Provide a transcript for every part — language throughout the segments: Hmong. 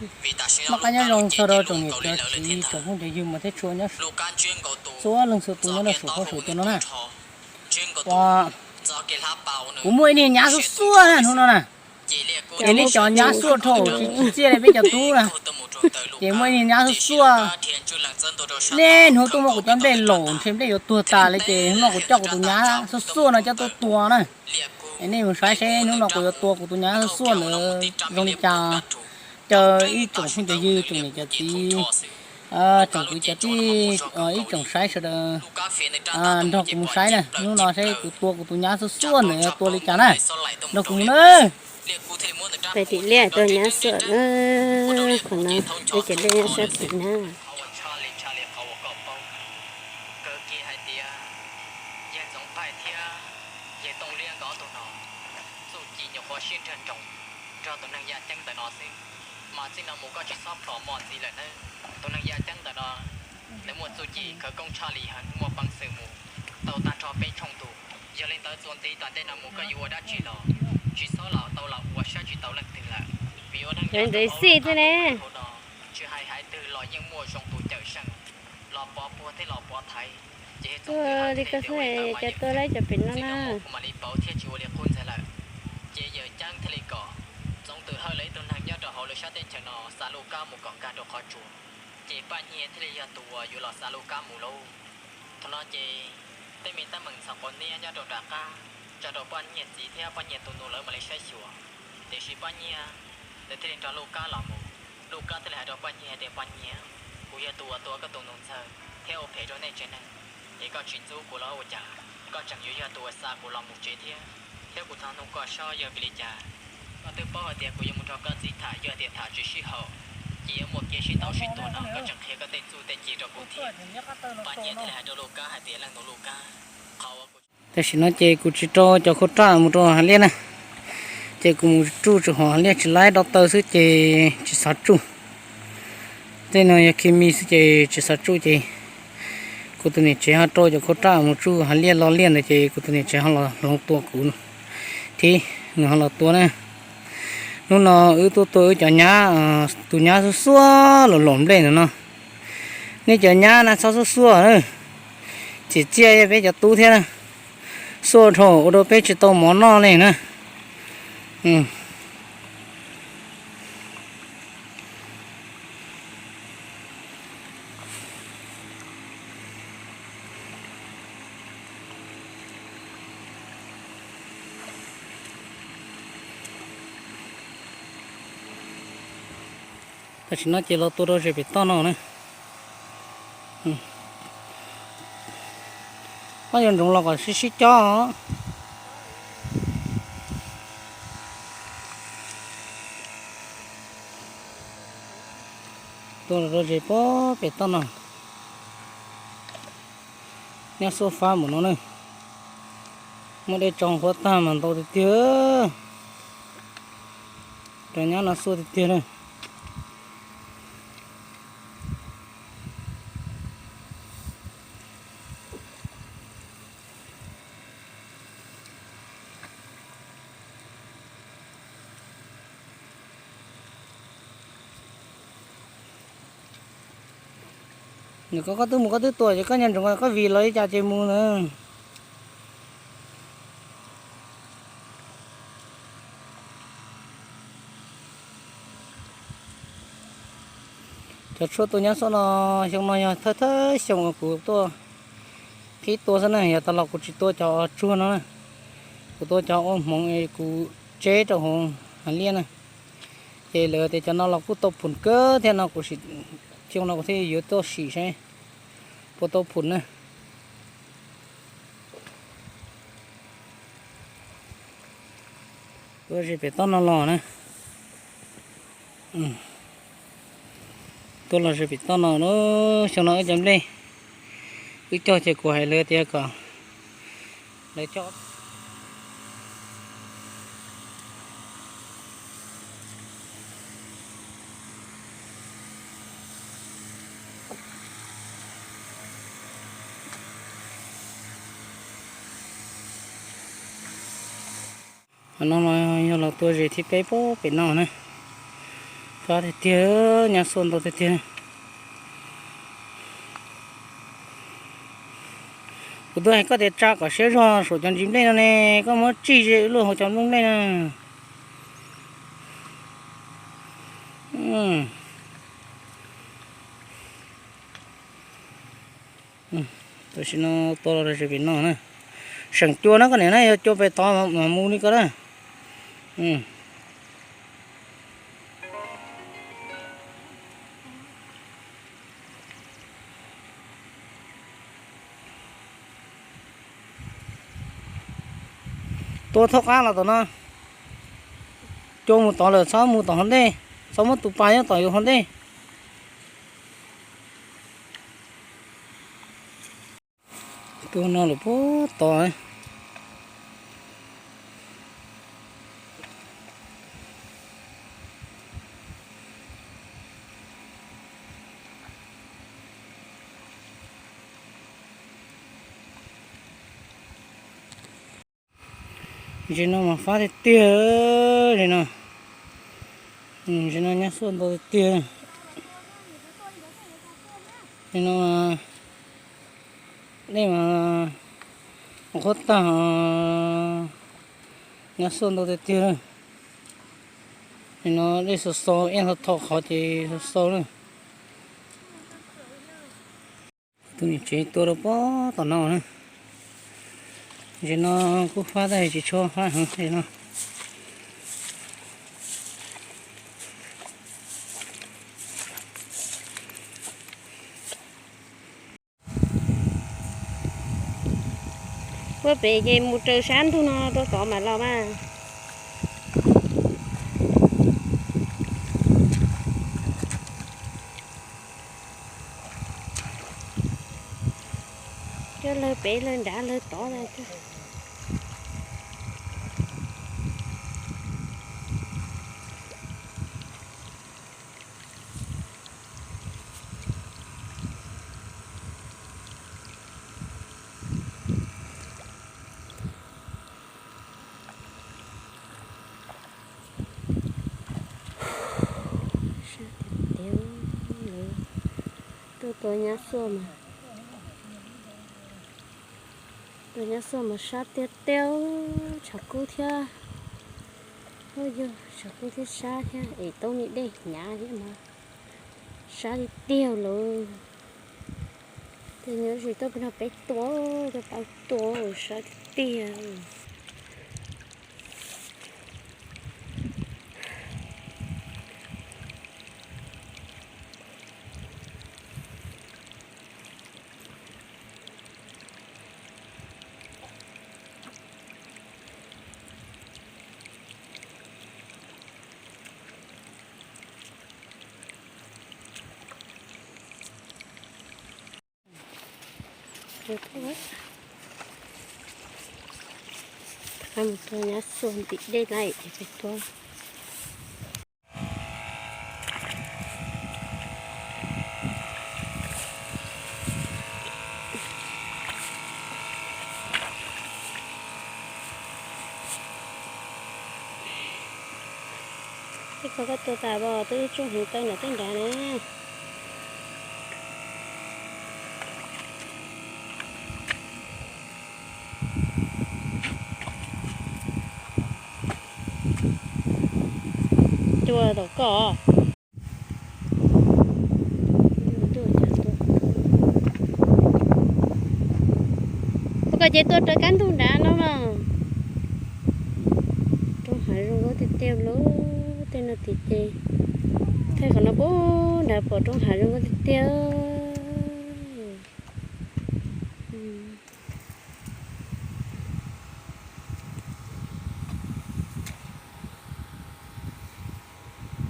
Noj qab nyob zoo txog rau tsoom niam cov txiv tsoom phooj cov ywg mas thiab tshua nyob txhua leej txhua tus nyob rau saum huab saum cua no na. Ua, kuv muaj ib niag nyab xuaj xuaj na hnub no na. Ces neb cov nyab xuaj dhau tsis tsim txiaj li peb cov tub na. Ces muaj ib niag nyab xuaj xuaj, neb hnub tuaj muab kuv cov nplej laum ntshe nplej yuav tuag tas li ces hnub no kuv coj kuv tus nyab xuaj xuaj no coj tuaj tua na. Es nej mus saib seb hnub no kuv yuav tua kuv tus nyab xuaj xuaj ntawd zoo li cas. Caw ib tsoom phooj cov ywg tsoom niam cov txiv, tsoom kwv cov tij, ib tsoom saib sawv daws nrog kuv mus saib na, hnub no seb kuv tua kuv tus nyab xuaj xuaj ntawd tua li cas na. Nrog kuv mus na. Pais tim liaj tua nyab xuaj na, qhov no peb cov liaj nyob sab tim na. Txuj ci nyuam qhuav sib nrag nroos nrog tus neeg yaj ceeb ntawm no xwb, mas txij no mus koj tsis txhob plhom mos ntxiv lawm nawb. Tus neeg yaj ceeb ntawm no nws muaj txuj ci khawv koob tshaj li heev, muaj peev xwm mus tau tag nrho peb tshooj tus. Yog li ntawd txuas ntxiv tom ntej no mus koj yuav ua dab tsi los tsis txhob lam tau lam ua saib tsis taus leej twg lawm, vim ua neeg nyob rau hauv lub qab ntuj hauv no, tsis hais haiv twg los yeej muaj zoo tus cawm seej los pov puag thiab los pov thaiv. Ces yog Txoov Twm Hawj thiaj li tias ua li ntawd mas yawm ceeb kuv mam li pauv thiab tsis ua li qub ntxiv lawm. Ces yawm ceeb thiaj li kom Txoov Twm Hawj lawv ib tug neeg nyob rau hauv lawv sab teb chaws no xa Lub Kab mus kom nkag rau qhov tsua. Ces Paj Nyiag thiaj li yog tus uas yuav los xa Lub Kab mus lauj. Thaum no ces tej me teeb meem txhaum qhov niab nyob rau nram qab tso rau Paj Nyiag txiv thiab Paj Nyiag tus nus lawv mam li saib xyuas. Tiam sis Paj Nyiag lawv thiaj li nrog Lub Kab los mus. Lub Kab thiaj li hais rau Paj Nyiag hais tias, Paj Nyiag, kuv yog tus uas tua koj tus nus ntxawg thiab ua phem rau nej tsev neeg, es koj tsis ntxub kuv los ua cas? Koj tseem yuav yog tus uas xa kuv los mus tsev thiab, thiab kuv thov nug koj saib yog vim li cas koj twb paub hais tias kuv yuav mus nrog koj txiv tham, yog tias tham tsis sib haum ces yuav muaj kev sib ntaus sib tua no, koj tseem qhia koj tej txuj tej ci rau kuv thiab. Paj Nyiag thiaj li hais rau Lub Kab hais tias, Leej nus Lub Kab, qhov uas kuv Tam sim no ces kuv tsis rau cov khau raj mus rau hav liaj na, ces kuv mus tsuj tsuas hauv hav liaj tsis laib do taw xwb ces tsis xav tsuj. Tej no yog khi mi xwb ces tsis xav tsuj ces kuv tus niam tsev ho rau cov khau raj mus tsuj hav liaj lo liaj ntawd ces kuv tus niam tsev ho los hloov tua kuv thiab, nws ho los tua na. Hnub no wb tuaj tua wb cov nyab, tus nyab xuaj xuaj los laum nplej ntawm no. Nej cov nyab na txhob xuaj xuaj na, tsim txiaj peb cov tub thiab na. Xuaj dhau ua rau peb tsis tau mov noj li na. Tam sim no ces los tua rau zes pem toj no na. Ob yuav ntsoov los kom sib sib cob. Tua los rau zes pem toj no. Nyab xuaj fab npaum no na. Muaj dej tsoo huab tag mas ntau tiag tiag. Cov nyab no xuaj tiag tiag na. Nws koj, koj twb mus koj twb tua ces koj nco ntsoov koj vim los li cas ces mus na. Cov tshuaj tua nyab xuaj no, xyoo no yog thawj thawj xyoo uas kuv tuaj qhib tua xwb na, yav tas los kuv tsis tua cov tsuag no na. Kuv tua cov ua hmoov es kuv tseb rau hauv hav liaj na. Ces lawv tias cov no los kuj tau phum kawg thiab no, kuv sim, xyoo no kuv thiaj yuav tuaj sim seb puas tau phum na. Tuaj zes pem toj no los na. Tuaj los zes pem toj no na, xyoo no wb cov nplej wb cog ces kuv hais lawv tias kom lawv cog. Qhov no yog los tua zes thib peb pem no na. Fab tiag tiag, nyab xuaj ntau tiag tiag. Kuv twb hais koj tias tsa kom siab zog saum cov ntsis nplej no ne, koj muab tsij ze luaj hauv cov nplooj nplej na. Tam sim no tua los ze pem no na. Seem cua na koj niam na, yog cua pem tod mas mus li ko na. Tua thaub qab los tom no. Cua mus tod lawm txhob mus tom hauv ntej, txhob muab tus pas nyob tom yus hauv ntej. Tua no lawm puag tod. Ntsis no mas fab tiag tiag li no. Ntsis no nyab xuaj ntau tiag tiag. Li no dej mas qhuav tag, nyab xuaj ntau tiag tiag. Li no dej xau xau, ib thom qhov ces xau xau na. Tus niam tsev tua rau puag tom no na. Ntsis no kuj fab tab tsis tshua fab heev li no. Puag pem ces mus raws sab ntug no rau tod mam los mas. Coj lawg pem lawg nrad lawg tod. Sab tiag tiag, tuaj tua nyab xuaj mas, tua nyab xuaj mas sab tiag tiag, tshav kub thiab, yog tshav kub thiab sab thiab es tau me dej hnyav thiab mas sab tiag tiag lawm. Ces nyob tsis tuaj peb no peb tua, tuaj pab tua sab tiag tiag. Mus tua nyab xuaj ntim dej lawm es peb tua. Tej ko koj tua tas los twb tsuj heev tawm nram tej nrad na. Cua tom koj. Ua koj ces tuaj raws kab ntug nrad no mas. Roob hav zoo nkauj tiag tiag lawm, tej no tim ces, tej qhov no puag nrad pom roob hav zoo nkauj tiag tiag.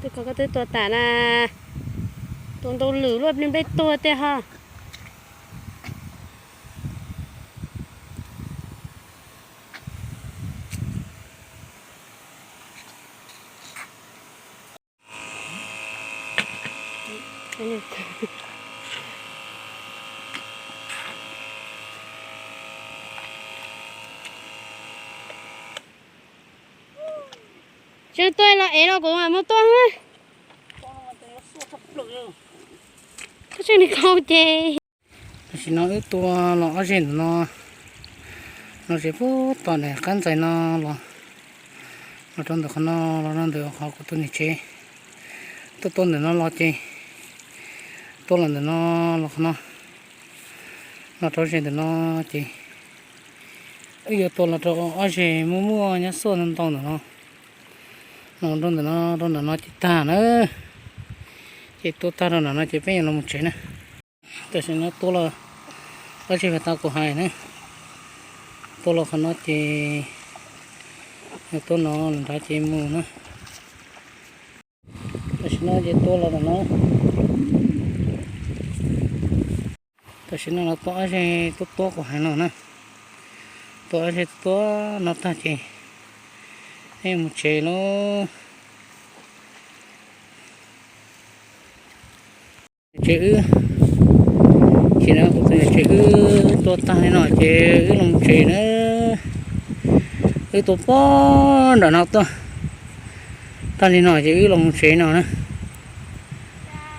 Twb kom koj twb tua tas na, tua ntau lwm luaj nplej tuag tej ho. Tseem tuaj los ev los kuv mam mus tua na. Koj tseem niag kau ces. Tam sim no wb tua los ob zeg ntawm no, no tsev puag tom ntawm qab ntxais no los, los rau ntawm qhov no, los rau ntawm qhov kuv tus niam tsev. Tuaj tua ntawm no los ces, tua los ntawm no los qhov no, los rau zeg ntawm no ces, wb yuav tua los rau ob zeg muaj muaj nyab xuaj ntau ntau ntawm no, los rau ntawm no, rau ntawm no ces tag na. Ces tua tag rau ntawm no ces peb yuav los mus tsev na. Tam sim no tua los, tab sis tau kuv hais na, tua los qhov no ces, tua no los nrad ces mus na. Tam sim no ces tua los ntawm no. Tam sim no los tua ob zeg tuab tuab kuv hais no na. Tua ob zeg tuab no tag ces, mus tsev lauj. Tsev wb, ces no kuv tus niam tsev wb tua tag li no ces wb los mus tsev na. Wb tua puag nram no tuaj tag li no ces wb los mus tsev no na.